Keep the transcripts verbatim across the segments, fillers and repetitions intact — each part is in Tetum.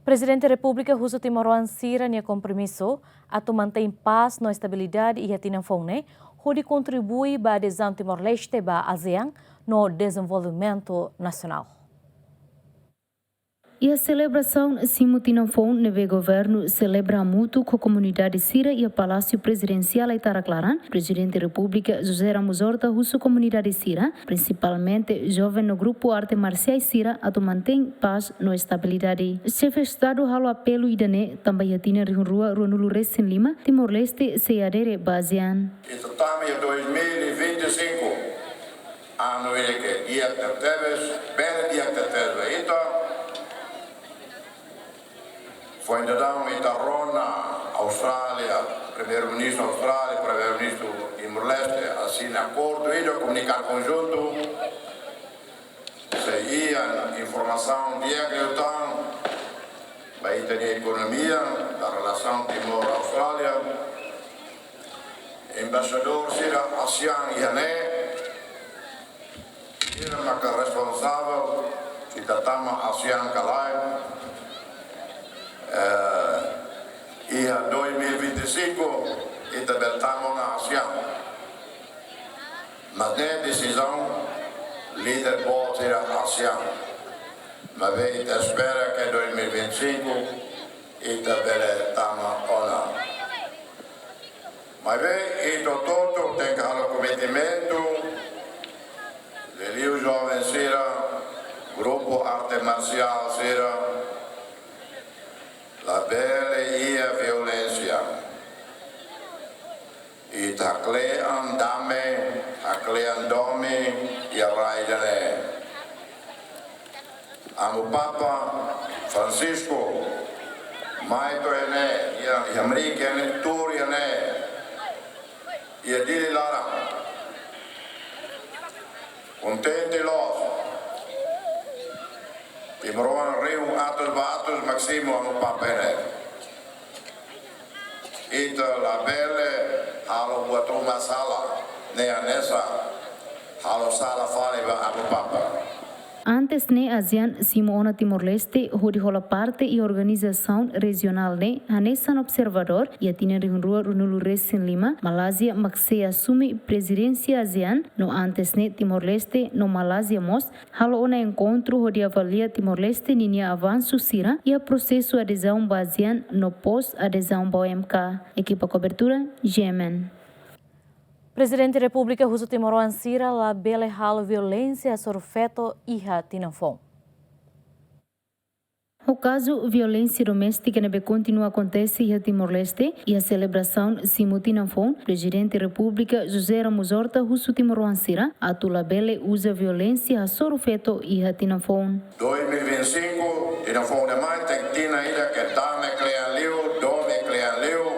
Prezidente Repúblika husu timoroan sira-nia kompromisu atu mantein pás no estabilidade iha tinan foun ne'e, hodi kontribui ba adezaun Timor-Leste ba ASEAN no dezenvolvimentu nasionál. Iha selebrasaun simu tinan foun ne'ebé governu selebra hamutuk ho komunidade sira iha Palásiu Prezidensiál Aitarak laran, Prezidente Repúblika José Ramos Horta husu komunidade sira, prinsipalmente joven no grupu arte marsiais sira, atu mantein pás no estabilidade. Xefe Estadu halo apelu ida-ne'e tanba iha tinan rihun rua ruanulu resin lima, Timor-Leste sei adere ba ASEAN. Ita tama iha dois mil e vinte e cinco, anu ida ke di'ak tebetebes, bele di'ak tebetebes ba ita. Foin daudaun ita rona Austrália, Primeiru-Ministru Austrália, Primeiru-Ministru Timor-Leste, asina akordu ida, komunikadu konjuntu. Sei iha informasaun di'ak liután ba ita-nia ekonomia, ba relasaun Timor-Austrália. Embaixadór sira ASEAN iha ne'e, sira maka responsavel ita tama ASEAN ka lae. Eh, iha dois mil e vinte e cinco, ita bele tama ona ASEAN. Mas ne'e desizaun líder boot sira ASEAN. Maibé ita espera ke dois mil e vinte e cinco ita bele tama ona. Maibé ita hotu-hotu tenke halo kometimentu, liuliu joven sira, grupu arte marsiál sira, labele iha violénsia. Ita haklean dame, haklean domin iha rai ida-ne'e. Amu Papa Francisco mai to'o iha ne'e, iha, iha Amerika ne'e, tuur iha ne'e, iha Dili laran. Kontente loos. Timoroan rihun atus ba atus mak simu Amu Papa ne'e. Ita labele halo buat ruma sala, ne'e hanesan halo sala fali ba Amu Papa. Antes ne'e ASEAN simu ona Timor-Leste hodi hola parte iha organizasaun rejionál ne'e hanesan observadór iha tinan rihun rua ruanulu resin lima, Malázia mak sei asume prezidénsia ASEAN, no antes ne'e Timor-Leste no Malázia mós halo ona enkontru hodi avalia Timor-Leste ninia avansu sira iha prosesu adezaun ba ASEAN no pós adezaun ba O M K. Ekipa kobertura, G M N. Prezidente Repúblika husu timoroan sira labele halo violénsia hasoru feto iha tinan foun. Ho kazu violénsia doméstika ne'ebé kontinua akontese iha Timor-Leste, iha selebrasaun simu tinan foun, Prezidente Repúblika José Ramos Horta husu timoroan sira atu labele uza violénsia hasoru feto iha tinan foun. Dois mil e vinte e cinco, tinan foun ne'e mai, tenke tinan ida ke dame kle'an liu, domin kle'an liu,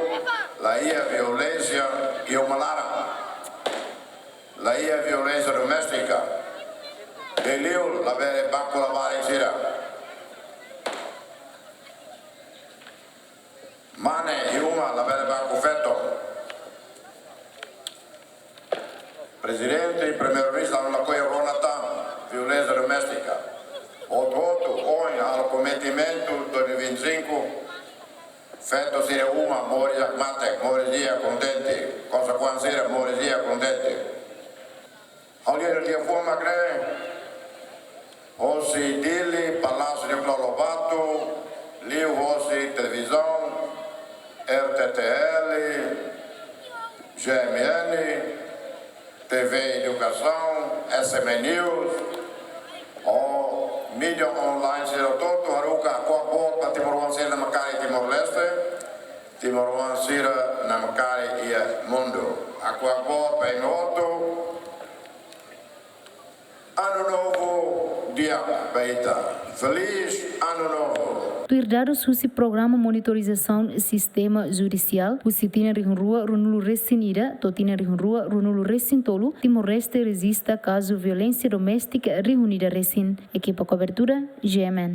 la iha violénsia iha uma laran. La iha violénsia doméstika. Liuliu labele baku labarik sira. Mane iha uma labele baku feto. Prezidente, Primeiru-Ministru, anu lakohi rona tan violénsia doméstika. Hotu-hotu, ohin halo kometimentu dois mil e vinte e cinco. Feto sira uma, moris iha matek, moris iha kontente, kosa kuan sira, moris iha kontente. Ha'u lia liafuan mak ne'e, hosi Dili, Palásiu Nicolau Lobato, liuhosi televizaun, R T T L, G M N, T V Edukasaun, S M N News, ho mídia online sira hotu-hotu, haruka hakuak boot ba timoroan sira namkari Timor-Leste, timoroan sira namkari iha mundu. Hakuak boot ba imi hotu. Anu Novu di'ak ba ita. Feliz Ano Novo. Tuir dadus husi Programa Monitorizasaun Sistema Judisiál, husi tinan rihun rua ruanulu resin ida to'o tinan rihun rua ruanulu resin tolu, Timor-Leste rejista kazu violénsia doméstika rihun ida resin. Ekipa kobertura, G M N.